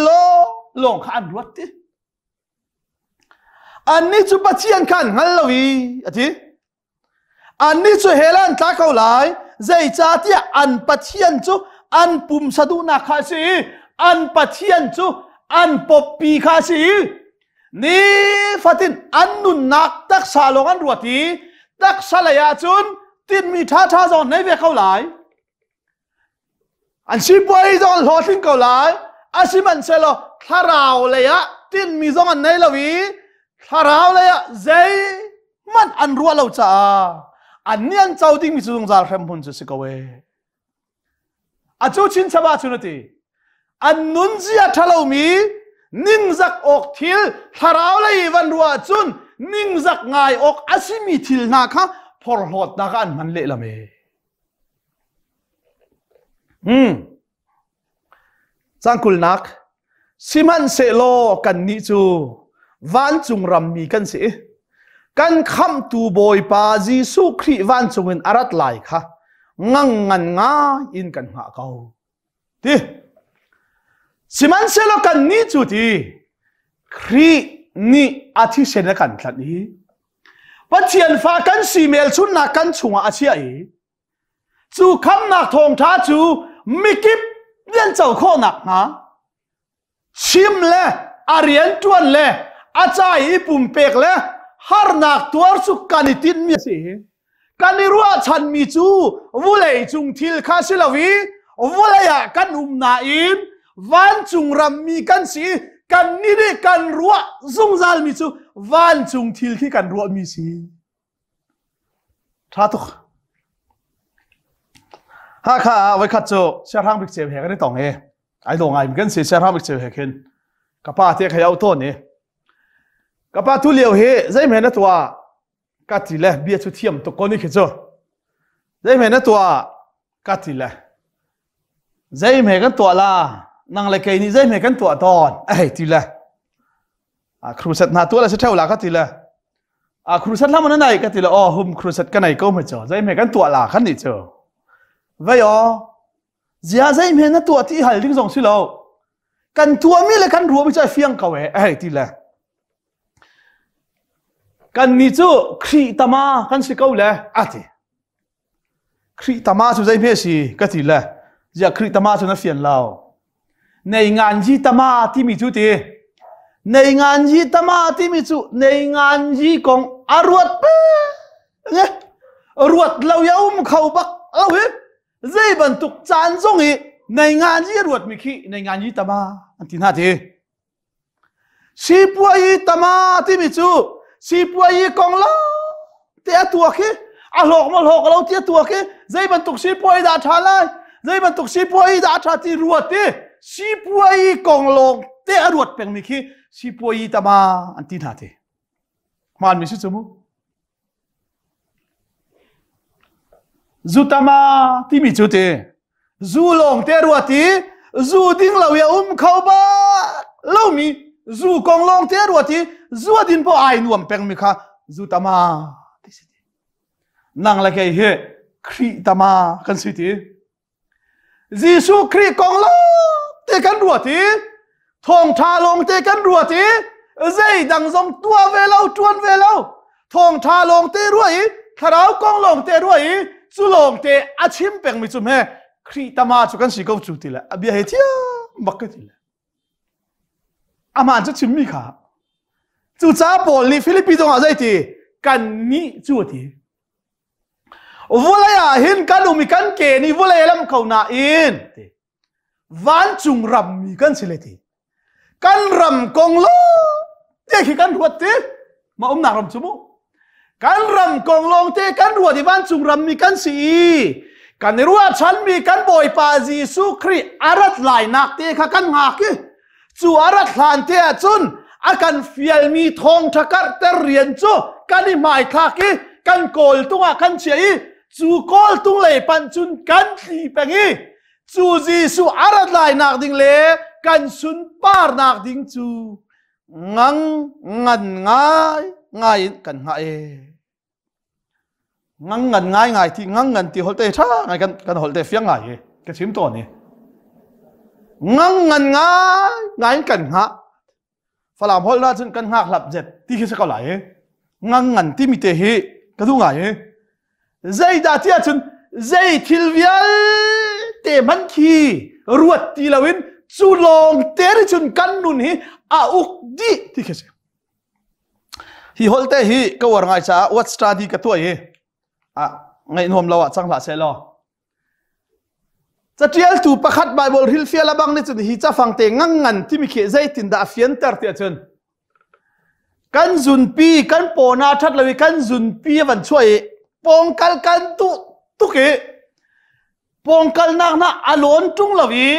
lawng kha an ruat ti. Annih cu Pathian kha an hngal lo i a ti. Annih cu hell ah an tla ko lai, zeicahtiah an Pathian cu an pumsa duhnak kha a si i an Pathian cu an pawppi kha a si i nifatin an nunnak taksa lawng an ruat i taksa lei ah cun tinhmi ṭhaṭha zong an nei ve ko lai. An sipuai zong an hlawhtling ko lai. Asihmanhsehlaw thlarau lei ah tinhmi zong an nei lo i thlarau lei ah zeihmanh an ruah lo caah annih an co dingmi cu zungzal hremhmun cu si ko ee. Acu chinchap ahcun a ti. An nunzia ṭhalomi ningzak awk thil thlarau lei i van ruah ahcun ningzak ngai awk a simi thil hna kha phorhlawtnak ah an hman lehlam ee. Hmm. Cangkulnak Sihmanhsehlaw kannih cu vancung rammi kan si i kan khamhtu Bawipa Jesuh Khrih vancung in a rat lai kha ngang ngan ngai in kan hngah ko. Ti. Sihmanhsehlaw kannih cu ti Khrih nih a thisen a kan tlanh i Pathian fa kan si melchunnak kan chungah a chiah i cu khamnak thawngṭha cu mikip nih an co khawh nakhnga chim le a rian ṭuan le a ca i pumpek le harnak tuar cu kan i tinhmi a si. Kan i ruahchanmi cu vulei cung thil kha si lo i vulei ah kan um nain vancung rammi kan si i kan nih kan ruah zungzalmi cu vancung thil khi kan ruahmi si. Ṭha tuk. Hakha ah voikhat cu siahrang bik ceu he kan i tong i ai daw ngai kan si siahrang bik ceu he khin ka pa te kha au tawn i ka pa tu lio hi zeihme na tuah ka ti le bia cu thiam tuk ko ni khi cu zeihme na tuah ka ti le zeihme kan tuah la nang le kei nih zeihme kan tuah tawn a hei ti le a crusade hna tuah le si theo la ka ti le a crusade hlam na nai ka ti le oh hum crusade ka nei ko me cho zeihme kan tuah la khan ni chu vei o zia zeihme na tuah ti hal ding zong si lo kan tuah mi le kan ruah mi cu a fiang ko e a hei ti le Kannih cu Khrih tama kan si ko le a ti. Khrih tama cu zei hme si ka ti le ziah Khrih tama cu na fian lo. Nei ngan ji tama timi cu ti. Nei ngan ji tama timi cu nei ngan ji kong a ruat pe nge ruat lo ya um kho bak lo hi zei bantuk caan zong i nei ngan ji ruat mi khi nei ngan ji tama an ti hna ti. Sipuai tama timi cu sipuai kong lo te a tuak hi a hlawk maw hlawk lo ti a tuak hi zei bantuk sipuai dah ṭha lai zei bantuk sipuai dah ṭha ti ruat i sipuai kong lawng te a ruat pengmi khi sipuai tama an ti hna ti hmaan mi si cu mu Zutama timi cu ti zu lawng te ruat i zu ding lo i a um kho bak lomi zu kong lawng te ruat i zu a din poh ai nuam pengmi kha zutama ti si ti. Nang le kei hi Khrih tama kan si ti. Jesuh Khrih kong lawng. te kan ruat i thawngtha lawng te kan ruat i zeidang zong tuah ve lo tuan ve lo thawngtha lawng te ruah i thlarau kong lawng te ruah i cu lawng te a chim pengmi cu hme Khrih tama cu kan si ko cu ti le a bia he thiam bak ka ti le aman cu chimmi kha cucaah Paul nih Filipi zong ah zei ti kan nih cu a ti Vulei ah hin kan um i kan ke nih vulei lam ko nain ti vancung rammi kan si le ti kan ram kong lo te khi kan ruat ti ma umnak ram cu mu kan ram kong lawng te kan ruat i vancung rammi kan si i kan i ruahchanmi kan Bawipa Jesuh Khrih a rat lainak te kha kan hngak i Cu a rat hlan te ahcun a kan fialmi thawngṭha karhter rian cu kan i hmaithlak i kan kawltung ah kan chiah i cu kawltung lei panh cun kan tli peng i cu Jesuh a rat lainak ding le kan sunparnak ding cu ngang ngan ngai ngai in kan hngah e. Ngang ngan ngai ngai ti ngang ngan ti holh te tha ngai kan kan holh te fiang ngai hi ka chim tawn hi ngang ngan ngai ngai in kan hngah falam holh na cun kan hngak hlap zet ti khi si ko lai hi ngang ngan ti mi te hi ka duh ngai hi zeidah ti ahcun zei thil vialte hman khi ruat ti loin cu lawng te ri cun kan nun hi a uk dih ti khi si Hi holh te hi ka uar ngai caah what study ka tuah i ah ngaihnuam lo ah cang hlah seh law. Catialtu pakhat Bible hrilhfial a bang nih cun hi cafang te ngang ngan timi khi zeitindah a fianter ti ahcun kan zunpi kan pawna that lo i kan zunpi a van chuah i pawngkal kan duh tuk i pawngkalnak na a lawn ṭung lo i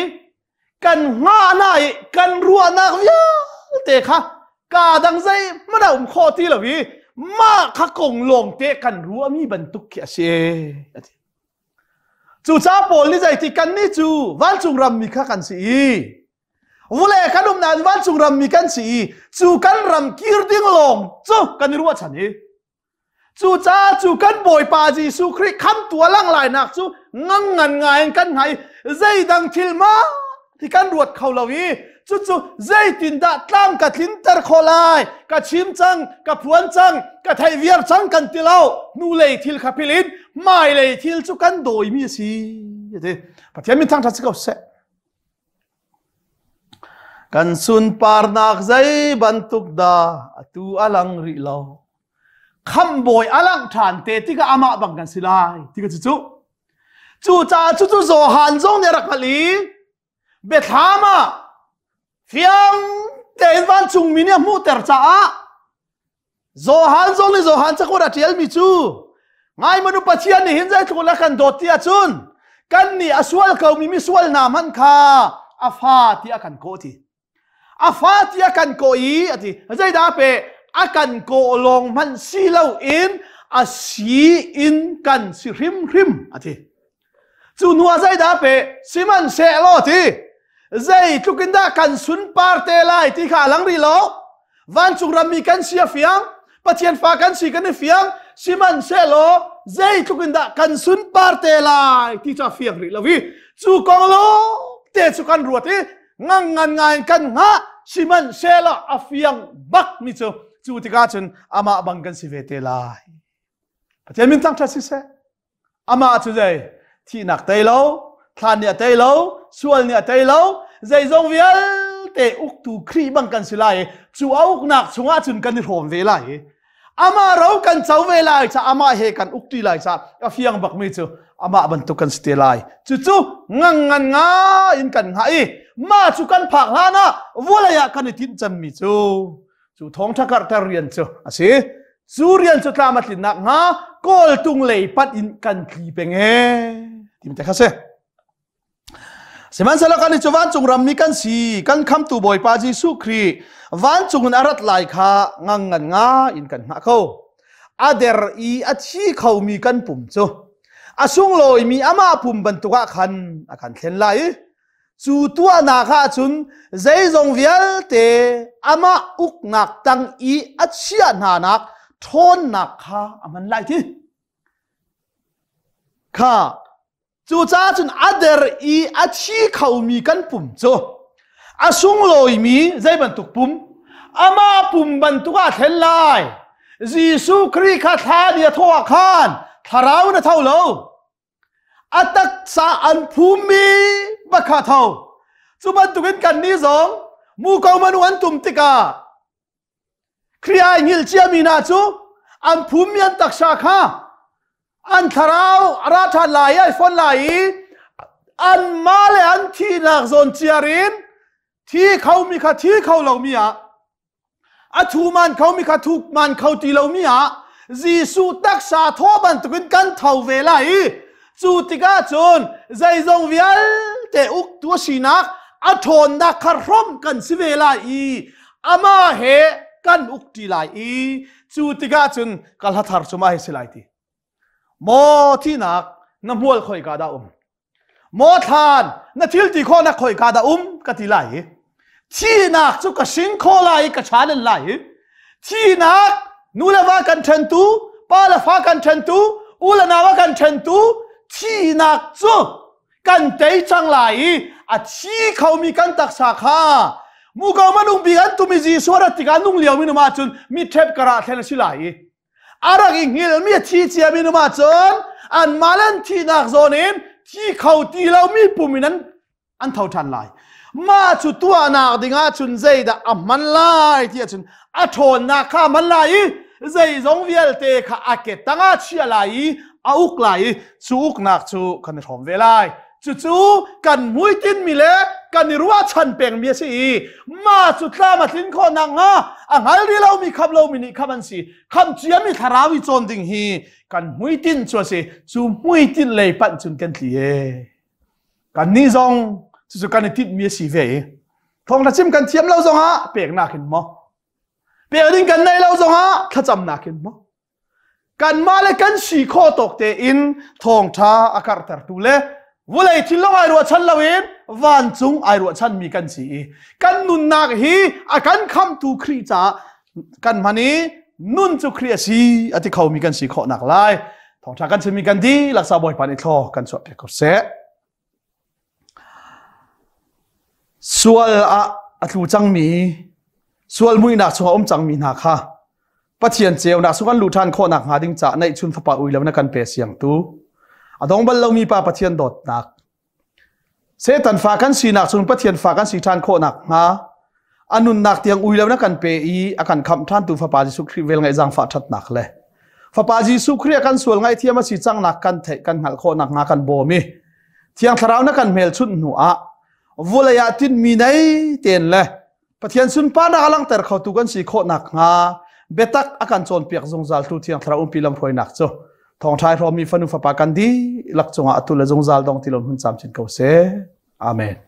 kan hngahnak i kan ruahnak vialte kha ka dang zei hmanh a um khawh ti lo i mah kha kong lawng te kan ruahmi bantuk khi a si a ti. Cucaah Paul nih zeiti kannih cu vancung rammi kha kan si i vule kan um nain vancung rammi kan si i cu kan ram kir ding lawng cu kan i ruahchan i Cucaah cu kan Bawipa Jesuh Khrih khamtu a lang lainak cu ngang ngan ngai in kan hngai zeidang thil ma ti kan ruat kho lo i cucu zeitindah tlang ka tlinter khawh lai ka chim cang ka phuan cang ka theih viar cang kan ti lo hnulei thil kha phil in hmailei thil cu kan dawimi a si ti Pathian min thangṭhat si ko seh kan sunparnak zei bantuk dah atu a lang rih lo khamhbawi a langh ṭhan te tikah amah bang kan si lai ti ka cu cucaah cucu Johan zong nih a rak hngalh i biathlam ah fiang tein vancungmi nih a hmuhter caah Johan zong nih Johan cakuat a ṭialmi cu ngai manu Pathian nih hin zeitluk in a kan dawt ti ahcun kan nih a sual komi misual hna hmanh kha a fa tiah a kan kawh ti A fa tiah kan kawh i a ti. Zeidah pe a kan kawh lawng hmanh si loin a si in kan si hrimhrim a ti. Cu hnu ah zeidah pe sihmanhsehlaw ti zeitluk in dah kan sunpar te lai ti kha a lang rih lo. Vancung rammi kan si a fiang, Pathian fa kan si kan i fiang, sihmanhsehlaw zeitluk in dah kan sunpar te lai ti cu a fiang rih lo i cu kong lawng te cu kan ruat i ngang ngan ngai in kan hngah sihmanhsehlaw a fiang bak mi cu cu tikah cun amah bang kan si ve te lai Pathian min thangṭhat siseh amah cu zei thihnak tei lo thlan nih a tei lo sual nih a tei lo zeizong vialte uktu Khrih bang kan si lai i cu a uknak chungah cun kan i hrawm ve lai i amah ro kan co ve lai ca amah he kan uk ti lai ca a fiang bak mi cu amah bantuk kan si te lai cucu ngang ngan nga in kan hngah i mah cu kan phak hlan ah vawlei ah kan i tinh cemmi cu cu thawngtha karhter rian cu a si cu rian cu tlam a tlinnak hnga kawltung lei panh in kan tli peng e timi te kha si Sihmanhsehlaw kan cu vancung rammi kan si, kan khamtu Bawipa Jesuh Khrih vancung in a rat lai kha ngang ngan nga in kan hngah ko. A der i a thi khomi kan pum cu a sunglawimi amah pum bantuk ah khan a kan thlen lai i cu tuahnak ah cun zeizong vialte amah uknak tang i a chiah hnanak ṭhawnnak kha a hman lai ti. Kha Cucaah cun a der i a thi khomi kan pum cu. A sunglawimi zei bantuk pum? Amah pum bantuk ah thlen lai. Jesuh Khrih kha thla ni a thawh ah khan thlarau in a tho lo. A taksa an phummi bakha tho. Cu bantukin kan nih zong muko manu an tum tikah Khrih ai hngilh ciami hna cu an phummi an taksa kha an thlarau a ra ṭhan lai i ai fon lai i anmah le an thihnak zawn ciar in thi khomi kha thi kho lomi ah a thu man khomi kha thu man kho ti lomi ah Jesuh taksa thaw bantukin kan tho ve lai i cu tikah cun zeizong vialte uktu a sinak a ṭhawnnak kha hrawmh kan si ve lai i amah he kan uk ṭi lai i cu tikah cun ka hla thar cu mah hi si lai ti maw thihnak na hmual khoi ka dah um maw thlan na thil ti khawhnak khoi ka dah um ka ti lai i thihnak cu ka sing kho lai i ka challenge lai i thihnak nu le va kan ṭhentu pa le fa kan ṭhentu u le nau kan ṭhentu thihnak cu kan tei cang lai i a thi khomi kan taksa kha muko manung bik an tumi Jesuh rat tikah nung lio mi numa cun mi ṭhep karah thlen a si lai i a rak i hngilmi a thi ciami numa cun anmah le an thihnak zawn in thi kho ti lomi pum in an an tho ṭhan lai. Mah cu tuahnak dingah cun zeidah a hman lai ti ahcun a ṭhawnnak kha a hman lai i zeizong vialte kha a ke tangah chia lai i a uk lai i cu uknak cu kan i hrawm ve lai. Cucu kan hmuitinmi le kan i ruahchan pengmi a si i mah cu tlam a tlin khawh nakhnga a hngal rih lomi khamh lomi nih khamh an si. Khamh ciami thlarau i cawn ding hi kan hmuitinh cu a si. Cu hmuitinh lei panh cun kan tli ee. Kannih zong cucu kan i tinhmi a si ve i thawngṭha chim kan thiam lo zongah peknak in maw pek ding kan neih lo zongah thlacamnak in maw kanmah le kan si khawh tawk tein thawngṭha a karhtertu le vulei thil lawng ai ruahchan loin vancung ai ruahchanmi kan si i kan nunnak hi a kan khamhtu Khrih caah kan hman i nun cu Khrih a si a ti khomi kan si khawh nak lai thawngṭha kan chimmi kan dihlak sa Bawipa nih thlaw kan chuah piak ko seh. Sual ah a tlu cangmi sual muihnak chungah um cangmi hna kha Pathian ceunak chung an luh ṭhan khawh nak hnga ding caah neihchun fapa ui lo na kan pe siangtu a dong bal lomi pa Pathian dawtnak Satan fa kan sinak chung Pathian fa kan si ṭhan khawh nakhnga a nunnak tiang ui lo na kan pe i a kan khamh ṭhantu Fapa Jesuh Khrih vel ngaih zaangfah ṭhatnak le Fapa Jesuh Khrih a kan sual ngaihthiam a si cangnak kan theih kan hngalh khawh nakhnga kan bawm i Thiang Thlarau na kan hmelchunh hnu ah vulei ah tinhmi nei tein le Pathian sunparnak a langhter khotu kan si khawh nakhnga biatak a kan cawnpiak zungzaltu Thiang Thlarau umpi lamhruainak cu thawngṭha hrawmmi fanu fapa kan dihlak cungah atu le zungzal dong ti lo hun camcin ko seh. Amen.